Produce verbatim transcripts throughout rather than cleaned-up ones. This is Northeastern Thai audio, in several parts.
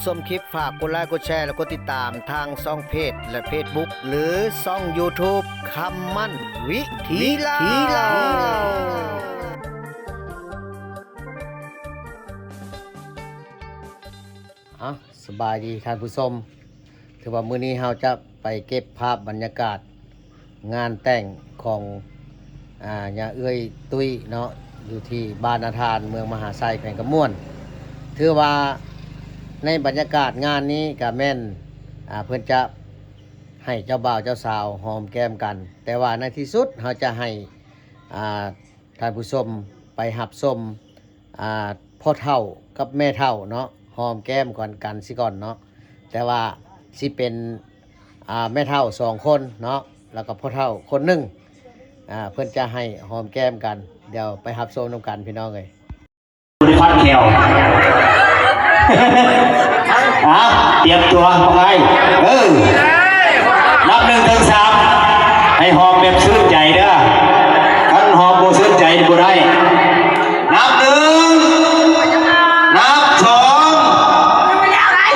ชมคลิปฝากกดไลค์กดแชร์และกดติดตามทางช่องเพจและเฟซบุ๊ก หรือช่องยูทูบ คำมั่นวิถีลาว อ่ะ สบายดีท่านผู้ชม ถือว่ามื้อนี้เราจะไปเก็บภาพบรรยากาศงานแต่งของ อ่า ย่าเอื้อยตุ้ยเนาะ อยู่ที่บ้านนาทาน เมืองมหาไซ แขวงคำม่วน ถือว่าในบรรยากาศงานนี้ก็แม่น อ่า เพิ่นจะให้เจ้าบ่าวเจ้าสาวหอมแก้มกัน แต่ว่าในที่สุดเราจะให้ อ่า ท่านผู้ชมไปรับชม อ่า พ่อเฒ่ากับแม่เฒ่าเนาะ หอมแก้มก่อนกันสิก่อนเนาะ แต่ว่าสิเป็น อ่า แม่เฒ่าสองคนเนาะ แล้วก็พ่อเฒ่าคนหนึ่ง อ่า เพิ่นจะให้หอมแก้มกัน เดี๋ยวไปรับชมนำกันพี่น้องเอ้ย พัดแขว อ่ะ เตรียมตัว ว่าไง เออ นับหนึ่งถึงสาม ให้หอมแบบชื่นใจเด้อ คันหอมบ่ชื่นใจบ่ได้ นับหนึ่ง นับสอง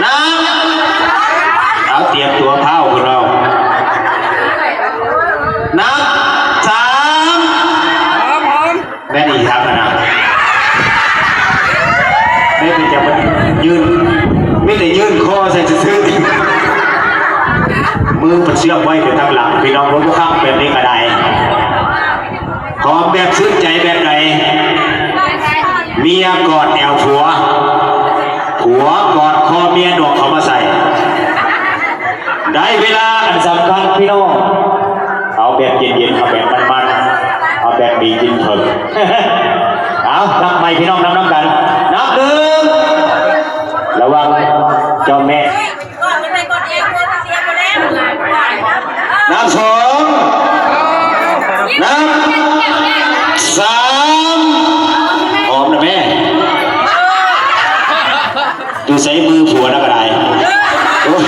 นับ เอา เตรียมตัวเผาพวกเรา นับสาม แม่นอีหยังอะนะ แม่นเป็นจังมันยืน มีแต่ยื่นคอใส่ซื่อๆ มือมันเชื่อมไว้ไปทางหลัง พี่น้อง บ่คักแบบนี้ก็ได้ หอมแบบชื่นใจแบบไหน เมียกอดแอวผัว ผัวกอดคอเมีย หนวกเข้ามาใส่ ได้เวลาอันสำคัญพี่น้อง เอาแบบเย็นๆ เอาแบบมันๆ เอาแบบมีกินเถิง เอา นับใหม่พี่น้อง นับนำกัน นับหนึ่ง ระวังเจ้าแม่ นับสอง นับสาม หอมนะแม่ อยู่ใส่มือผัวนะก็ได้ โอ้ย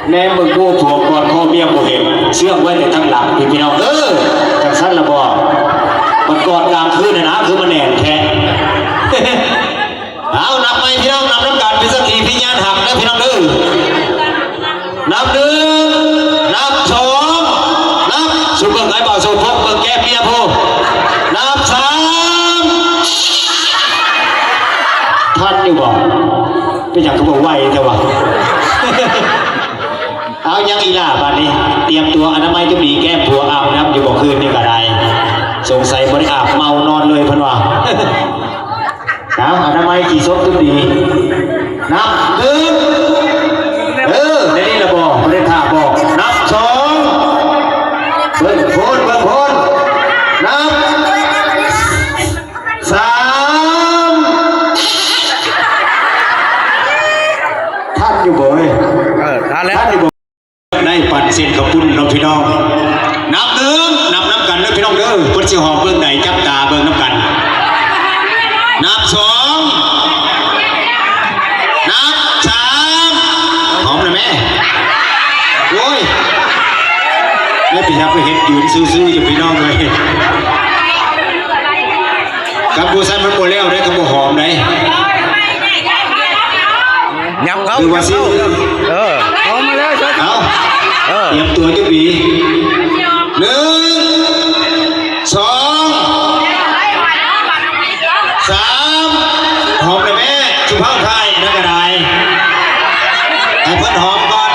แน่มึงกูผัวกอดคอเมียบ่เห็น เชื่องไว้แต่ทางหลังพี่พี่น้อง เออ จังซั่นละบ่ มันกอดกลางคืนน่ะนะ คือมันแน่นแท้ เอานับใหม่พี่น้อง นับนำกัน เป็นสักขีพยานหักนะพี่น้องเด้อ นับหนึ่ง นับสอง นับ สู่เบิ่งไอ้บ่าวสู่พกเบิ่งแก้มเมียผู้ นับสาม ทันอยู่บ่ เป็นหยังคือบ่ไวแต่ว่า เอายังอีหล่าบัดนี้ เตรียมตัวอนามัยจะดีแก้มผัวอาบน้ำอยู่บ่คืนนี้ก็ได้ สงสัยบ่ได้อาบเมานอนเลยเพิ่นว่า เอาอนามัยกี่ซบทุกดี นับหนึ่ง เออ ในนี้ละบ่ บ่ได้ท่าบ่ นับสอง เบิ่งโพน เบิ่งโพน นับสาม ทันอยู่บ่เอ้ย เออ ทันแล้ว ทันอยู่บ่ ได้ปั่นเส้นข้าวปุ้นเนาะพี่น้อง นับหนึ่ง นับนำกันเด้อพี่น้องเด้อ เพิ่นสิหอมเบิ่งใด จับตาเบิ่งนำกัน นับสอง นับสาม หอมเลยแม่ โอ้ย แม่ไปหาไปเฮ็ดยืนซื่อๆ อยู่พี่น้องเลย กับผู้ชายมันบ่แล้วได้ กับบ่หอมได้ ยับเข้า หรือว่าสิ ยับเข้า เออ เอามาเลย เอา เออ เตรียมตัวจะหวี หนึ่ง สอง สาม หอมเลยแม่ สุภาพไทยนั่นก็ได้ ให้เพิ่นหอมก่อน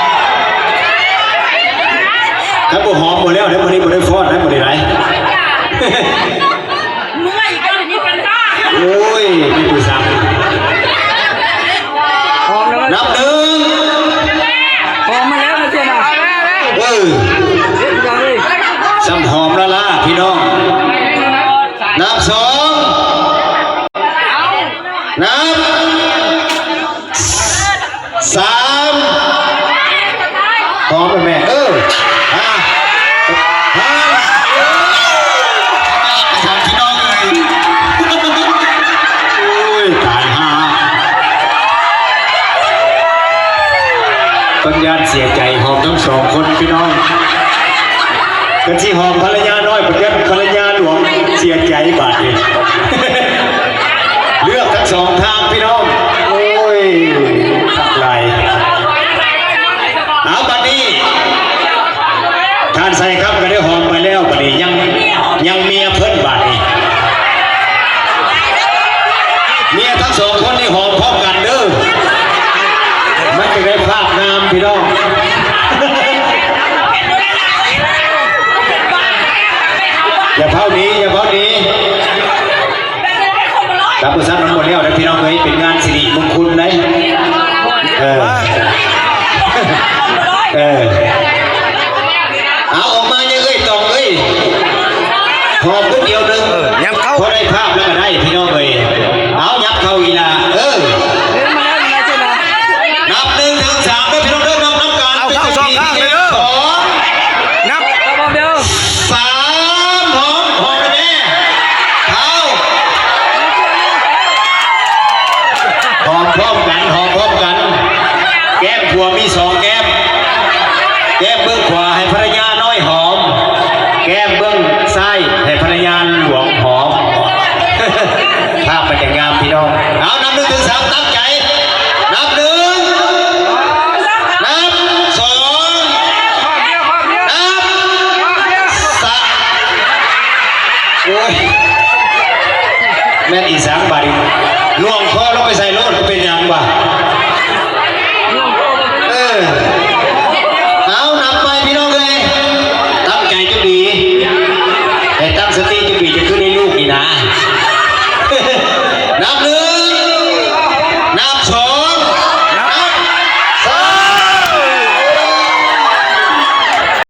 ถ้าบ่หอมบ่แล้ว เดี๋ยวมื้อนี้บ่ได้ฟ้อน ได้บ่ได้ไร เมื่อยก็มีปัญหา โอ้ย ไม่ดูซ้ำ หอมแล้ว นับหนึ่ง หอมมาแล้วนะเจ้านะ เออ เด็ดจังเลย ซ้ำหอมละล่าพี่น้อง นับสอง นับสาม หอมแม่ เออ ห้า ห้า สามพี่น้องเลย โอ้ย ตายห่า ปัญญาเสียใจ หอมทั้งสองคนพี่น้อง กันที่หอมภรรยาน้อย ปัญญาภรรยาหลวง เสียใจบาดนี้ เลือกทั้งสองทางพี่น้อง หลาย เอาบัดนี้ ท่านไซครับก็ได้หอมไปแล้ว บัดนี้ยัง ยังเมียเพิ่นบัดนี้ เมียทั้งสองคนนี่หอมพร้อมกันเด้อ มันจะได้ภาพงามพี่น้อง อย่าเผาหนี อย่าเผาหนี ครับ มื้อซั่นมันหมดแล้วนะพี่น้องเอ้ย เป็นงานสิริมงคลนะ เออ เออ เอาออกมาเนี่ยเอ้ย ตองเอ้ย หอมคนเดียวหนึ่ง เออ ยับเข้า พอได้ภาพแล้วก็ได้พี่น้องเอ้ย เอายับเข้าอีหล่า เออ นับหนึ่งถึงสามแล้วพี่น้องเด้อ นับน้ำกัน เอาเข้า เป็น สองข้างเลยเด้อ สอง นับ สาม หอม หอมแม่ เท้า หอมพร้อมกัน หอมพร้อมกัน แก้มผัวมีสองแก้ม แก้มเบื้องขวาให้ภรรยาน้อยหอม แก้มเบื้องซ้ายให้ภรรยาหลวงหอม ภาพมันจะงามพี่น้อง เอานับหนึ่งถึงสามตั้งใจ นับหนึ่ง นับสอง นับสาม โอ้ย แม่นอีสานบาดนีหลวงพ่อลงไปใส่โลดก็เป็นหยังวะ เออ